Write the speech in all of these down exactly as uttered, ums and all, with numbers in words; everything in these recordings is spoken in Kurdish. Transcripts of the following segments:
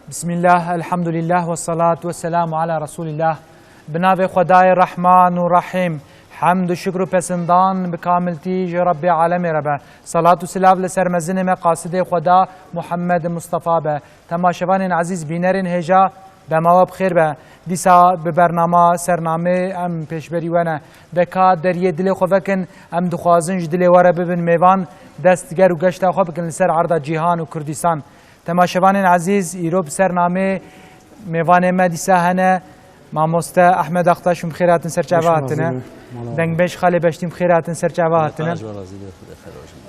Bismillah, elhamdülillah ve salatu ve selamu ala Resulillah. Bi navê Xwedayê Rehman û Rehîm. Hemd û şikr û pesindan bi kamiltî ji Rebbê Alemê re be. Salat û silav li ser mezinê me qasidê Xweda Muhammed Mustafa be. Temaşevanên ezîz, bînerên hêja, dema we bi xêr be. Dîsa bi bernama Sernamê em pêşberî we ne. De ka deriyê dilê xwe vekin, em dixwazin ji dilê we re bibin mêvan, dest ger û geşta xwe bikin li ser erda cîhan û Kurdistan. Temaşevanên ezîz, îro bi Sernamê mêvanê me dîsa hene. Mamoste Ehmed Aktaş, hûn bi xêr hatin ser çava hatine. Dengbêj Xalê Beştî, bi xêr hatin ser çava hatine.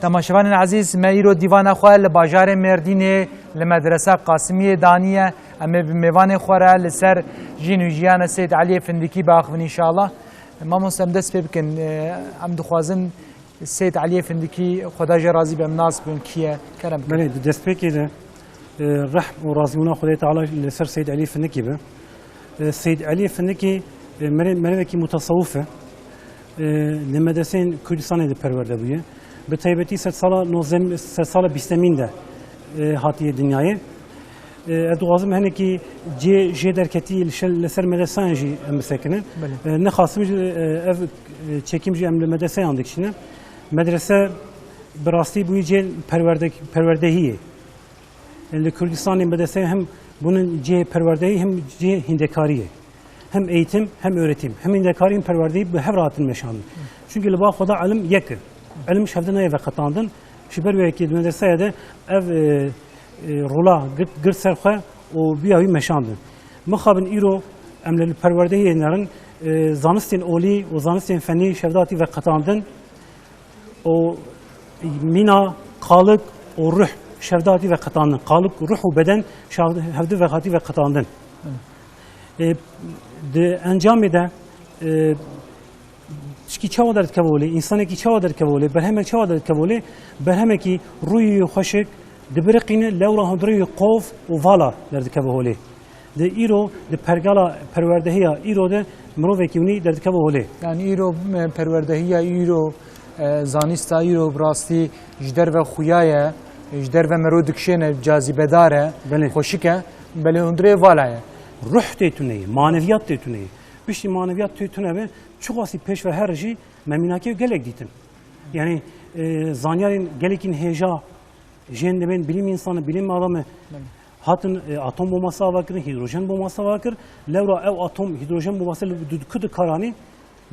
Temaşevanên ezîz, me îro dîvana xwe li bajarê Mêrdînê li Medresa Qasimiyê daniye. Em ê bi mêvanê xwe re li ser jîn û jiyana Seyd Eliyê Findikî biaxivin înşallah. Mamoste, em dest pê bikin. Em dixwazin Seyd Eliyê Findikî, Xweda jê razî be, em nas bin kî ye? Kerem bikin. Belê, di destpêkê de, e, rehm û razîbûna Xwedê Teala li ser Seyd Eliyê Findikî be. E, Seyd Eliyê Findikî, e, mere-, merivekî mutasawif e. E, li medreseyên Kurdistanê de perwerde bûye. Bi taybetî sedsala nozdeh, sedsala bîstemîn de, e, hatiye dinyayê. E, ez dixwazim hinekî cê jê derketî li şer-, li ser medresayan jî em bisekinin. Belê. E, nexasim jî, e, ev, e, çekîm jî em li medresayan dikişînin. Medrese bi rastî bûye cê perwerde-, perwerdehiyê. Li Kurdistanê medrese hem bûnin cihê perwerdehî hem cihê hîndekariyê. Hem eğitim hem öğretim. Hem hîndekarî hem perwerdehî bi hev re hatin meşandin. Çünkü li ba Xweda ilim yek e. Ilim ji hevdî nayê veqetandin. Ji ber wê yekê di medreseyê de ev, e, e, rola girt, girt ser xwe û biya wî meşandin. Mixabin îro em li perwerdehiyê nerin, e, zanistên olî û zanistên fenî ji hevdî hatî veqetandin. û mîna qalik û ruh şevde hatî veqetandin. Qalik, ruh û beden şav-, hevdu ve hatî veqetandin. Hı. E, di encamê de, e, tişkî çawa derdikeve holê, însanekî çawa derdikeve holê, berhemek çawa derdikeve holê, berhemekî rûyî xweşik dibiriqîne, lewra hundirê wî qof û vala derdikeve holê. Di îro, di pergala perwerdehiya îro de mirovekî winî derdikeve holê. Yani îro, e, perwerdehiya îro, e, zanista îro bi rastî ji derve xuya ye, ji derve mero dikişêne cazîbedar e, Belê. Xweşik e, belê hundirê vala ye. Ruh tê tune ye, maneviyat tê tune ye. Piştî maneviyat tê tune be, çiqasî pêş ve her jî me mînakê gelek dîtin. Yani, e, zanyarên gelekîn hêja, jên demên bilim insanı, bilim adamı Belê. Hatin, e, atom bombası ava kirin, hidrojen bombası ava kir. Lewra ew atom, hidrojen bombası li du-, ku dikaranî,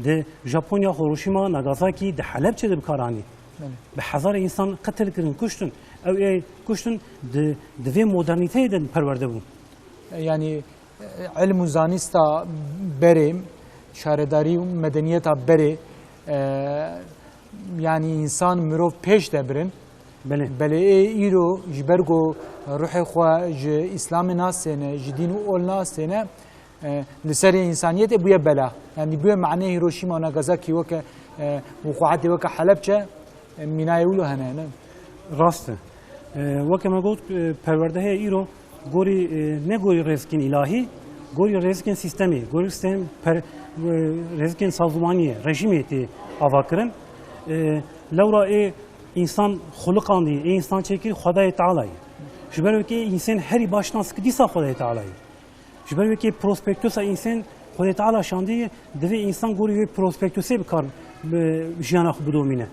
di Japonya, Hiroşîma, Nagasakî, di Helebçe de bikaranî. Belê. Bi hezarê însan qetil kirin, kuştin. Ew ê kuştin di, di vê modernîteyê de perwerde bûn. Yani, e, ilm û zanista berê, şaredarî û medeniyeta berê, e, yani însan, mirov pêş de birin. Belê. Belê ê îro ji ber ku ruhê xwe ji Îslamê nastêne, ji dîn û ol nastêne, e, li serê însaniyetê bûye bela. Yani bûye manê Hiroşîma û Nagasakî weke, e, wuquatê weke Helebçe, e, mînayê wilo hene, ne? Rast e. E, weke me got, e, perwerdehiya îro gorî, e, ne gorî rêzikên îlahî, gorî rêzikên sîstemê, gorî sîstem per-, e, rêzikên sazûmaniyê, rejîmê tê avakirin. E, lewra ê însan xuliqandî, ê însan çêkirî Xwedayê Teala ye. Ji ber wekî însan herî baş nas ki dîsa Xwedayê Teala ye. Ji ber wekî prospektusa însan Xwedê Teala şandiye, divê însan gorî wê prospektusê bi kar, bi jiyana xwe bidomîne.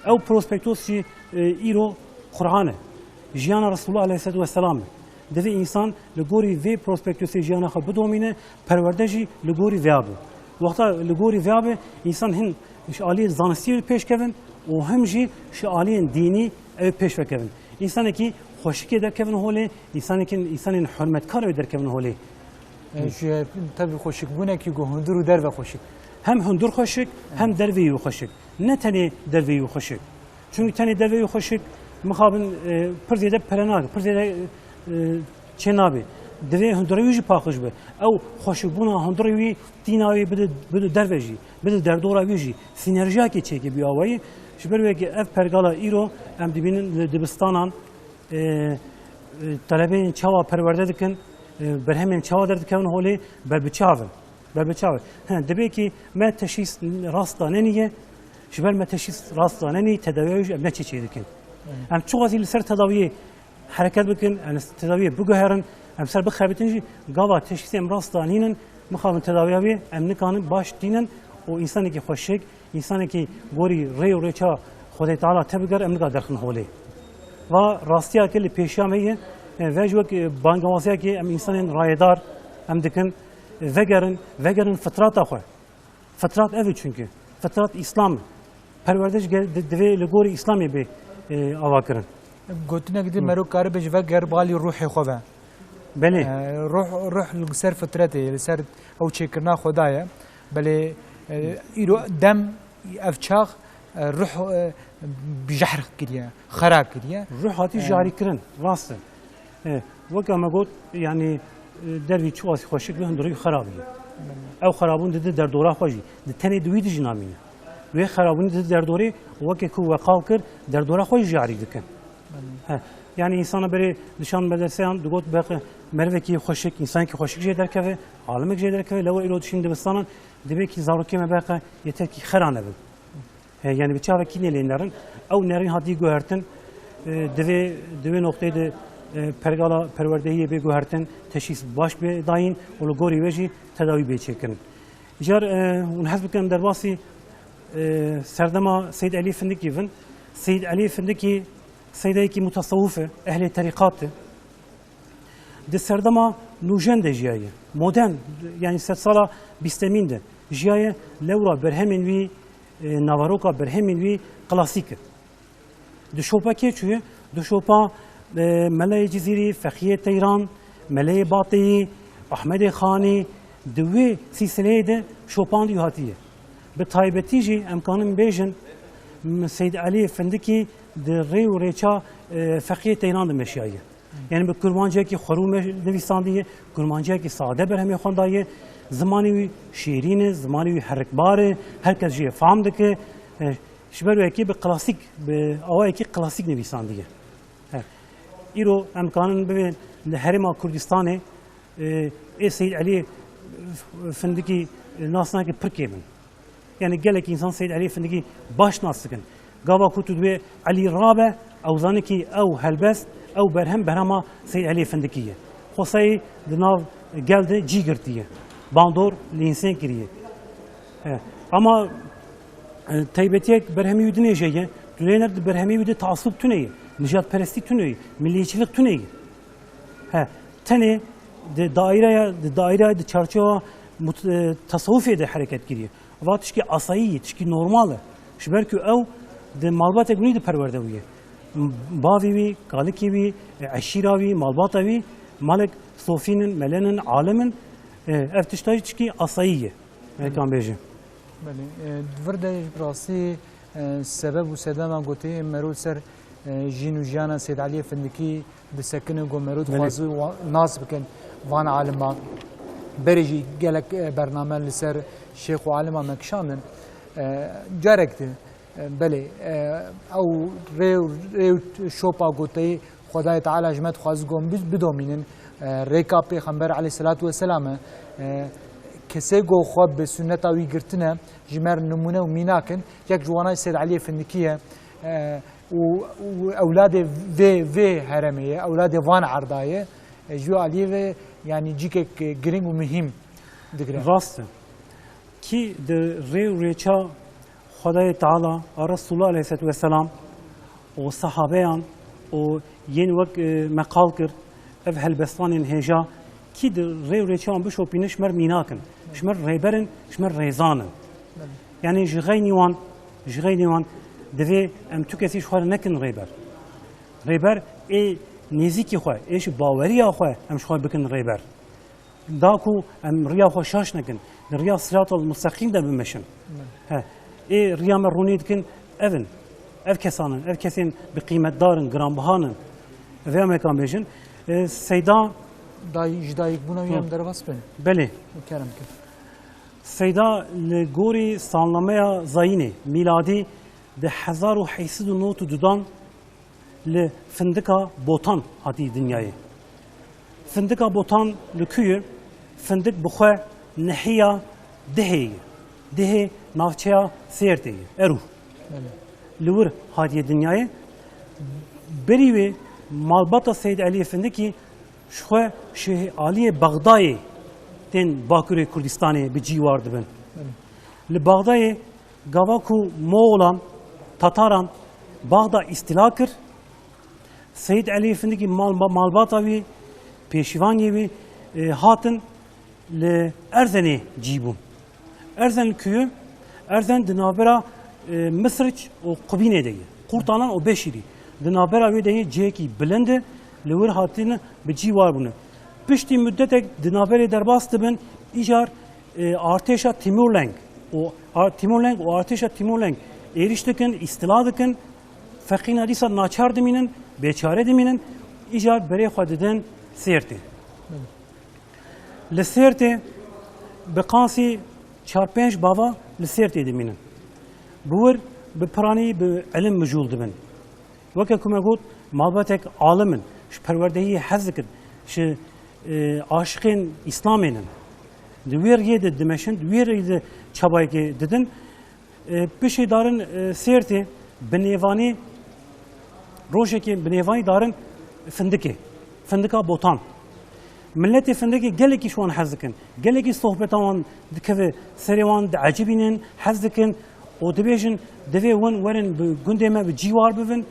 Ew prospektus jî, e, îro Qur'an e. Jiyana Resulullah aleyhisselatu vesselam e. Divê însan li gorî vê prospektusê jiyana xwe bidomîne, perwerde jî li gorî vêya be. Wexta li gorî vêya be, însan hin ji aliyê zanistî pêş kevin û him jî ji aliyên dînî ew pêş vekevin. Însanekî xweşikê derkevin holê, însanekî, însanên hurmetkar ew derkevin holê. E, ji, tabii xweşikbûnekî ku hundir û derve xweşik. Hem hundir xweşik, hem derveyî xweşik. Ne tenê derveyî xweşik. Çünkü tenê derveyî xweşik, mixabin, e, pir zêde pere nake, pir zêde, e, çê nabe. Divê hundirê wî jî paqij be. Ew xweşikbûna hundirê wî tîna wî bide, bide derve jî, bide derdora wî jî. Sînerjiyakê çêke bi awayî. Ji ber wê yekê ev pergala îro em dibînin li dibistanan, e, e, telebeyên çawa perwerde dikin, e, berhemên çawa derdikevin holê, ber bi çav in. Ber bi çav in. He, dibê ki me teşhîs rast danenî ye, ji ber me teşhîs rast danenî, tedawiya wî jî em ne çi çê dikin. Evet. Em çiqasî li ser tedawiyê hereket bikin, em tedawiyê biguherin, Em ser bixebitin jî gava teşhîsê em rast danînin, mixabin tedawiya wê, em nikanin baş tînin û însanekî xweşik, însanekî gorî rê û rêça Xwedê Teala tebiger, em nika derxin holê. Va rastiya ke li pêşiya me ye, e, ve ji wek, e, bangewaziyekê em însanên rayedar em dikin, e, vegerin, vegerin fitrata xwe. Fitrat ev e çünkü. Fitrat Îslam e. Perwerde ji gel-, di-, divê li gorî Îslamê bê, e, ava kirin. Gotinek di Hı. mero karibe ji veger balî ruhê xwe ve. Belê. E, ruh, ruh li ser fitretê, li ser ew çêkirina Xwedayê. Belê, e, îro dem ev çax, e, ruh, e, bi jehr kiriye, xera kiriye. Ruh hatî E, jarî kirin, rast e. E, weke me got, yanî, e, dervî çiwasî xweşik bi hundirî xerabî. Ew xerabûn didi derdora xwe jî. Di tenê di wî dijî namîne. Wê xerabûnî didi derdorê, weke ku we qal kir, derdora xwe jî jarî dikin. He, yanî însana berê dişan medreseyan digot, beqe merivekî xweşik, însanekî xweşik jê derkeve, alimek jê derkeve, lewe îro dişîn dibistanan, divê kî zarokê me beqe yeter kî xera nebin. He, yanî bi çavekî nêlê nerin. Ew nerîn hatî guhertin, e, divê, di wê noqteyê de, e, pergala perwerdehiyê bê guhertin, teşhîs baş bê dayîn û li gorî wê jî tedawî bê çêkirin. Car, e, hûn hez bikin derbasî, e, serdema Seyd Elî Findikî bin. Seyd Elî Findikî seydayekî mutasawif e, ehlê terîqat e. Di serdema nûjen de jiyaye. Modern, yanî sedsala bîstemîn de jiyaye, lewra berhemên wî, e, naveroka berhemên wî klasîk e. Di şopa kê çûye? Di şopa, e, Meleyê Cizîrî, Fexiyê Teyran, Meleyê Bateyî, Ahmedê Xanî, di wê sîsileyê de şopandî û hatiye. Bi taybetî jî em kanin bêjin, m, Seyd Elî Findikî di rê û rêça, e, Fexiyê Teyran de meşiyaye. Yanî bi kurmanciyekî xwerû me nivîsandiye, kurmanciyekî sade berhemê xwendaye, zimanê wî şêrîn e, zimanê wî herikbar e, her kes jê fam dike. E, ji ber wê yekê bi klasîk, bi awayekî klasîk nivîsandiye. He. Îro em kanin bibên li Herêma Kurdistanê, e, ê Seyd Elî Findikî, e, nasnake pir kêm in. Yanî gelek însan Seyd Elî Findikî baş nas dikin. Gava ku tu dibê Elî rabe, ew zanin kî ew helbest, ew berhem, berhema Seyd Elî Findikî ye. Xwesayî di nav gel de cî girtiye. Bandor li însên kiriye. He. Ama, e, taybetiyek berhemî wî dinê jê ye. Tu lê ner di berhemî wî de taassub tune ye. Nijadperestî tune ye. Milliyetçilik tune ye. He. Tenê di daîreya, di daîreya, di çarçowa mut-, e, tasawufê de hereket kiriye. Va tişkî asayî ye, tişkî normal e. Ji ber ku ew di malbatek nû de perwerde bûye. M-, bavê wî, kalikê wî, e, eşîra wî, malbata wî, malek sofîn in, melen in, alim in. E, ev tişta jî tişkî asayî ye. Mekan bêje. Belê. E, di vir de bi rastî, e, sebeb û sedema gotê mero ser, e, jîn û jiyana Seyd Eliyê Findikî disekine, go mero Belê. dixwaze wa-, nas bikin van alima. Berê jî gelek, e, bername li ser şêx û alima me kişandin. E, carek di, e, belê, e, ew rê û, rê û şopa goteyî Xwedayê Teala ji me dixwaze go em bi-, bidomînin. E, rêka Pêxember aleyhisselatu vesselam e. E, kesê go xwe bi sunneta wî girtine, ji me re nimûne û mînak in. Yek ji wana Seyd Eliyê Findikî ye. E, û, û ewladê vê, vê heremê ye, ewladê van erda ye. E, ji wê aliyê ve, yanî cîkek, e, giring û muhîm digre. Rast e. Kî di rê û rêça Xwedayê Teala, a Resulullah aleyhisselatu vesselam û sehabeyan û yên wek, e, me qal kir, ev helbestanên hêja, kî di rê û rêça wan bişopîne, ji me re mînak in, ji me re rêber in, ji me re rêzan in. Belê. Yanî ji xeynî wan, ji xeynî wan divê em tu kesî ji xwe re nekin rêber. Rêber ê nêzîkî xwe, ê ji baweriya xwe em ji xwe bikin rêber. Da ku em riya xwe şaş nekin, di riya siratal musteqîm de bimeşin. Belê. He, ê riya me ronî dikin, ev in. Ev kesan in, ev kesên bi qîmetdar in, giranbihan in. Vê em ê kan bêjin. E, Seyda Dayî, ji dayikbûna wî em derbas bin. Belê. Kerem kir. Seyda li gorî salnameya zayînê, mîladî, di hezar û heyt sed û nod û dudan li Findika Botan hatî dinyayê. Findika Botan li ku ye? Findik bi xwe nehiya Dihê ye. Dihê navçeya Sêrtê ye, Erû. Belê. Li wir hatiye dinyayê. Berî wê malbata Seyd Eliyê Findikî Ji xwe ji aliyê Bexdayê tên Bakurê Kurdistanê bi cî war dibin. Li Bexdayê gava ku Moxolan, Tataran Baxda îstîla kir, Seyîd Elî Findikî mal-, malbata wî, pêşîvanê wî, e, hatin li Erzenê cî bûn. Erzen li ku ye? Erzen di navbera, e, Misriç û Qubînê de ye. Qurtalan û Beşîrî. Di navbera wê de ye, cihekî bilind e, li wir hatine bi cî war bûne. Piştî mudetek di navberê derbas dibin, îcar, e, artêşa Timurleng û ar-, Timurleng û artêşa Timurleng êrîş dikin, îstila dikin. Feqîna dîsa naçar dimînin, bêçare dimînin, îcar berê xwe didin Sêrtê. Li Sêrtê bi qansî çar pênc bava li Sêrtê dimînin. Bi wir, bi piranî, bi ilim mijûl dibin. Weke ku me got, malbatek alim in, ji perwerdehiyê hez dikin, ji, e, aşiqên Îslamê nin. Di wê riyê de dimeşin, di wê riyê de çabayekê didin. E, piştî darin, e, Sêrtê bi nêvanî, rojekê bi nêvanî darin Findikê. Findika Botan. Miletê Findikê gelekî ji wan hez dikin. Gelekî sohbeta wan dikeve serê wan, diecibînin, hez dikin û dibêjin, divê win werin bi gundê me bi cî war bibin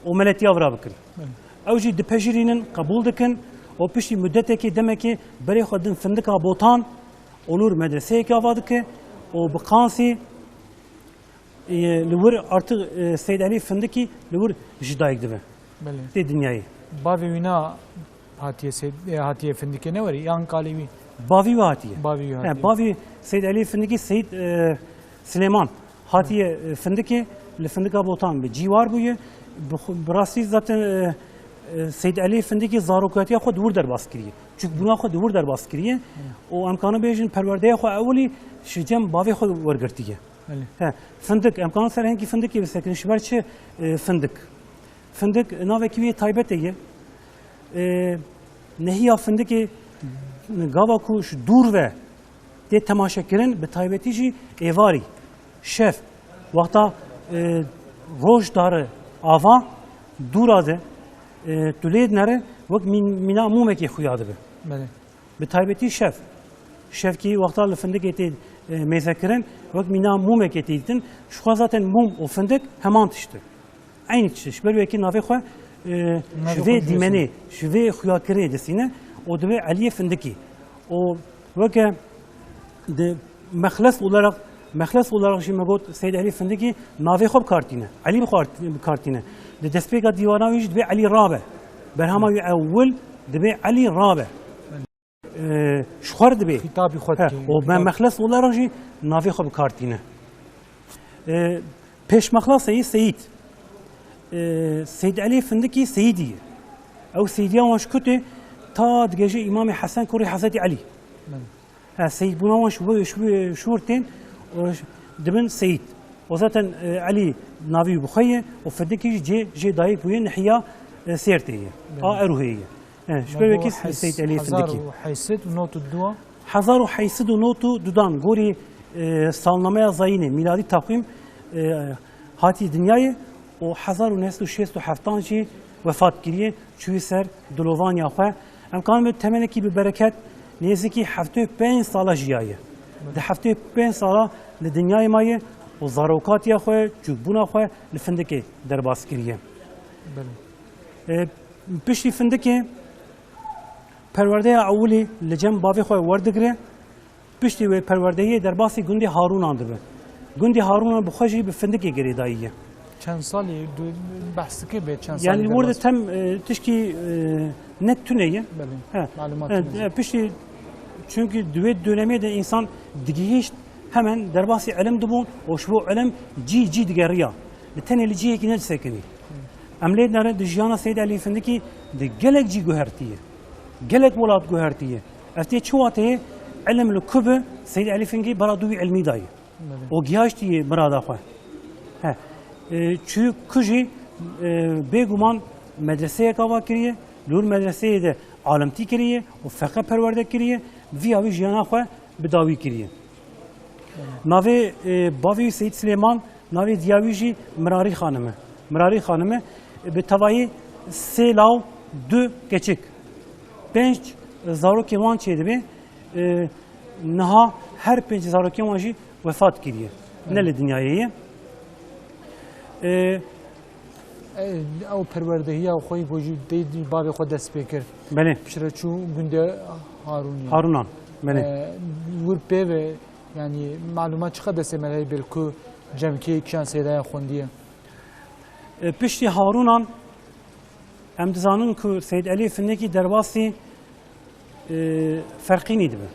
û meletiya vira bikin. Ew jî dipejirînin, qebûl dikin û piştî mudetekê, demekê berê xwe din Findika Botan û li wir medreseyekê ava dike û bi qansî, e, li wir artık, e, Seyîd Elî Findikî li wir ji dayik dibe. Belê. Tê dinyayê. Bavê wî na hatiye Seyîd, e, hatiye Findikê ne werî, yan kalê wî? Bavî wî hatiye. Bavî wî He, hatiye. Bavî Seyîd Elî Findikî Seyîd, e, Silêman hatiye, e, Findikê, li Findika Botan bi cî war bûye. Bi xu-, bi rastî zaten, e, e, Seyîd Elî Findikî zarokatiya xwe di wir derbas kiriye. Çûkbûna xwe di wir derbas kiriye. Û em kanin bêjin perwerdeya xwe ewilî ji cem bavê xwe wergirtiye. Belê. He, Findik, em kanin ser hingî Findikê bisekirin, ji ber çi, e, Findik? Findik navekî wê taybet e ye. E, nehiya Findikê gava ku ji dûr ve tê temaşekirin, bi taybetî jî êvarî, şev, wexta, e, roj dare ava, dûra de, e, tu lê dinere, wek mîn-, mîna mûmekê xuya dibe. Belê. Bi taybetî şev. Şevkî wexta li Findikê tê, e, mêzekirin, wek mîna mûmekê tê dîtin. Ji xwe zaten mûm û Findik heman tişt e. Eynî tişt e. Ji ber wê yekê navê xwe, e, ji vê dîmenê, ji vê xuyakirinê distîne û dibe Eliyê Findikî. Û weke di mexles olarak, mexles olarak jî me got Seyîd Elî Findikî navê xwe bi kar tîne. Elî bi xwe bi kar tîne. Di destpêka dîwana wî jî dibe Elî Rabe. Berhema wî ewil dibe Elî Rabe. E, ji xwe re dibê. Xîtabî xwe He, dikê. û me mexles olarak jî navê xwe bi kar tîne. E, pêşmexlaseyî Seyîd. E, Seyîd Elî Findikî Seyîdî ye. Ew Seyîdiya wan ji ku tê ta digihêje Îmamê Hesen kurê Hezretî Elî. Belê. He, Seyîdbûna wan ji wê, ji wê, ji wir tên, û dibin Seyîd. Û zaten, e, Elî navî wî bi xwe ye û Findikî jî cê, jê dayik bûye, nihiya, e, Sêrtê ye. Belê. A Erûhê ye. He, ji ber wê kî Seyîd Elî Findikî. Hezar û heyşt sed û nod û du. Hezar û heyşt sed û nod û du dan gorî, e, salnameya zayînê, mîladî takvîm, e, hatî dinyayê û hezar û neh sed û şêst û heft an jî wefat kiriye, çûyî ser dilovaniya xwe. Em kanin bi temenekî bi bereket, nêzîkî heftê û pênc sala jiyaye. Di heftê û pênc sala li dinyayê maye û zarokatiya xwe, çûkbûna xwe li Findikê derbas kiriye. Belê. E, piştî Findikê perwerdeya ewilî li cem bavê xwe werdigire. Piştî wê perwerdehiyê derbasî gundê Harûnan dibe. Gundê Harûnan bi xwe jî bi Findikê girêdayî ye. Çend salî, du-, behs dike bê çend salî Yani li wir de derbas? Tem, e, tişkî, e, net tune ye. Belê, He. malumat E, tune ye. e, piştî, çünkü di wê dönemê de însan digihîşt hemen derbasî ilim dibûn û ji bo ilim cî cî digeriya. Li tenê li cihekî nedisekinî. Em lê dinere di jiyana Seyîd Elî Findikî di gelek cî guhertiye. Gelek welat guhertiye. Ev tê çi wateyê? Ilim li ku bi Seyîd Elî Findikî bera dû wî ilmî dayî. Belê. Û gihaştiye mirada xwe. He. E, çû ku jî, e, bêguman medreseyek ava kiriye, li wir medreseyê de alimtî kiriye û feqe perwerde kiriye, viya wî jiyana xwe bi dawî kiriye. Navê, e, bavê wî Seyîd Silêman, navê diya wî jî Mirarî Xanim e. Mirarî Xanim e, bi tevayî sê law, du keçik. pênc zarokên wan çêdibê. E, niha her pênc zarokên wan jî wefat kiriye. Ne li dinyayê ye. E, E, ew perwerdehiya xwe yî ku ji dey bavê xwe dest pê kir. Belê. Piştre çû gundê Harûnê. Harûnan, belê. E, wir pê ve, yanî, malûmat çiqas destê me heye, belku cem kê kîjan seydaya xwendiye? E, piştî Harûnan, em dizanin ku Seyd Elî Findikî derbasî e, Ferqînî dibe.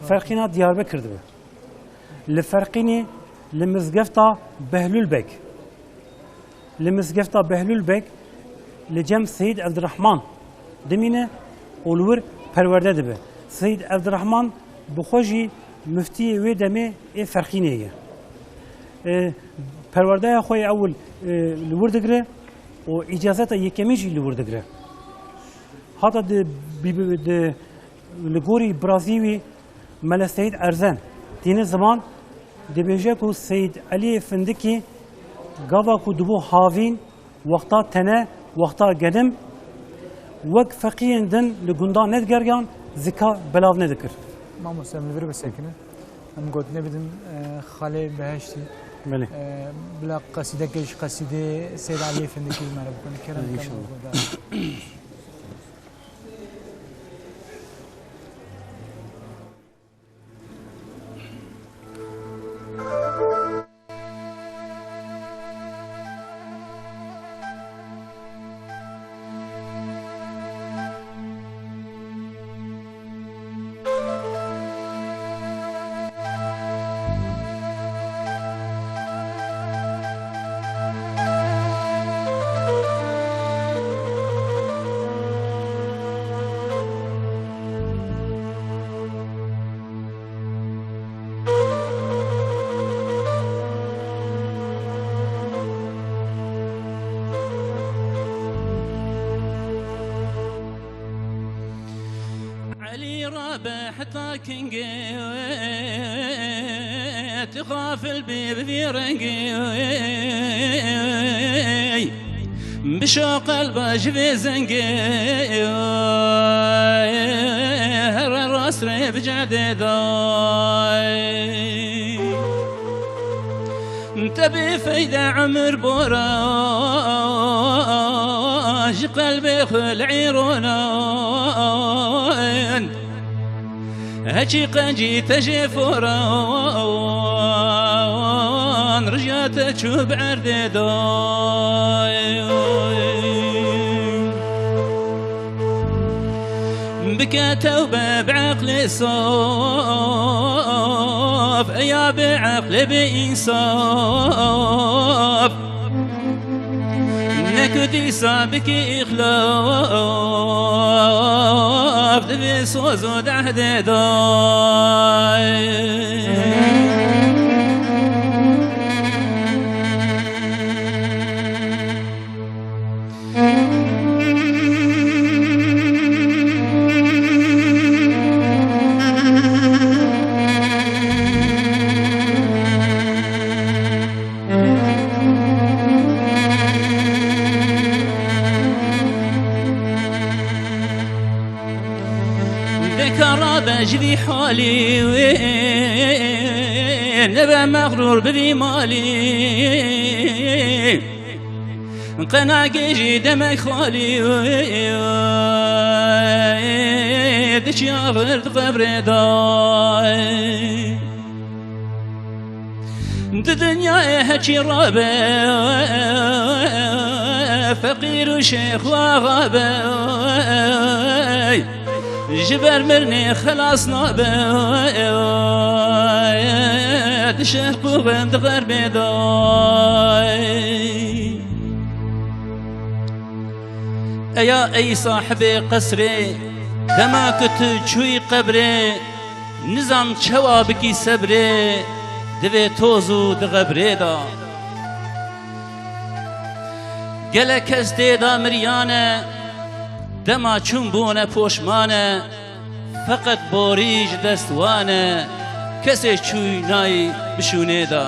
Ferqîna Diyarbekir dibe. Li Ferqînî li mizgefta Behlûl Beg. Li mizgefta Behlûl Beg li cem Seyîd Evdirehman dimîne û li wir perwerde dibe. Seyîd Evdirehman bi xwe jî miftiyê wê demê ê Ferqînê ye. E, perwerdeya xwe yê ewil, e, li wir digire û îcazeta yekemîn jî li wir digire. Hata di, bi, bi, di, li gorî birazî wî Mele Seyîd Erzen tîne ziman, dibêje ku Seyîd Eliyê Findikî gava ku dibû havîn, wexta tene, wexta genim, wek feqiyên din li gundan nedigeriyan, zika belav nedikir. Mamoste, em li vir bisekinin. Em gotinê bidin, e, Xalê Beheştî. Belê. E, bila qesîdekê ji qesîdê Seyîd Eliyê Findikî ji me re bikin. Kerem, kerem, inşallah. Elî rabe heta kingê, tu xafil bî bi vî rengê. Bişo qelba ji vê zengê, here rast rê bi cedê day. Te bê feyde emir bora, ji qelbê xwe li îronan. Heçî qencî te jê foran, rijiya te çû bi erdê day. Bike tewbe bi eqlê saf, eya bi eqlê bi însaf. Ne ku dîsa bikî îxlaf, divê soz û dehdê day. Deka rabe ji vî halî wê, nebe mexrûr bi vî malî. Qenagê jî demek xalî wê, diçî axir di qebrê day. Di dinyayê heçî rabe, feqîr û şêx û axa be, ji ber mirinê xelas nabe, di şerq û xem di xerbê day. Eya ey sahibê qesrê, dema ku tu çûyî qebrê, nizam çawa bikî sebrê, divê toz û di xebrê de. Gelek kes tê de miriyane, dema çûn bûne poşmane, feqet borî ji dest wane, kesê çûy nayî bi şûnê de.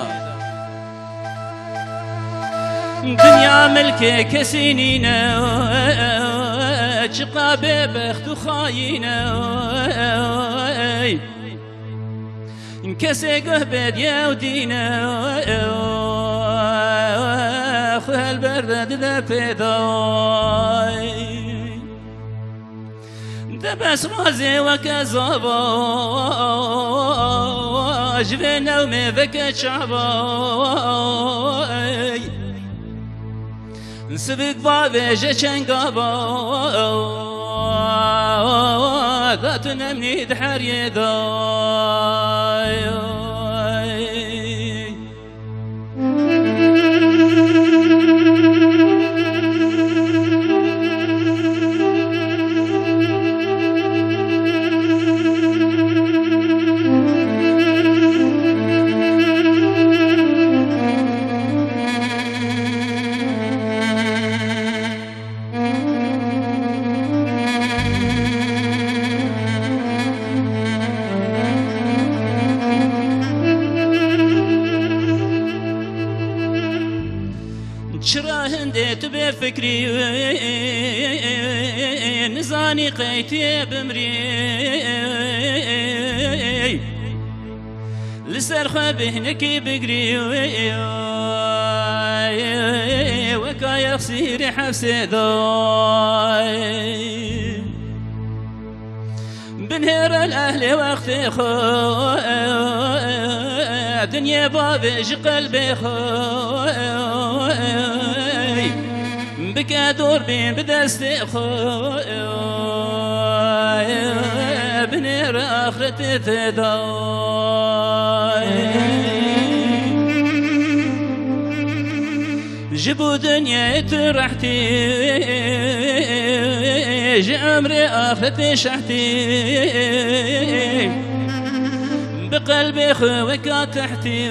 Dinya milkê kesî nîne, Çiqa bêbext û xayîn e, ey. Kesê guh bêt yew dîn e, xwe helber de dide pêday. De bes razê weke zava, ji vê newmê veke çava, ey. Sivik bavêje çenga ba, da tu nemnî di heriyê da. Çira hindê tu bê fikrî, nizanî qey tu yê bimrî. Li ser xwe bêhnekê bigirî, weka yexsîrê hefsê day. Binêre li ehlê wextê xwe, dinyê bavê ji qelbê xwe. Bike dor bîn bi destê xwe, binêre axretê têda. Ji bo dinyayê tu rehtî, ji emrê axretê şehtî. Bi qelbê xwe weka tehtî,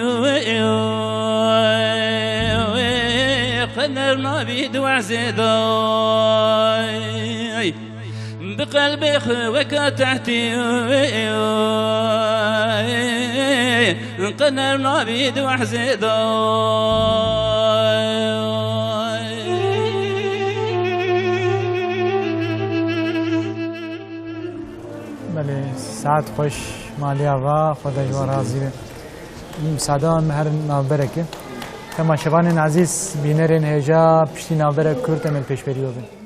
qeder nabî di wezê day. Bi qelbê xwe weka tehtî, qeder nabî di wezê day. Belê, saet xweş, maliya va, Xweda ji we razî be. Em sada em herin navberekê. Temaşevanên ezîz, bînerên hêja, piştî navberek kurt em ê li pêşberî we bin.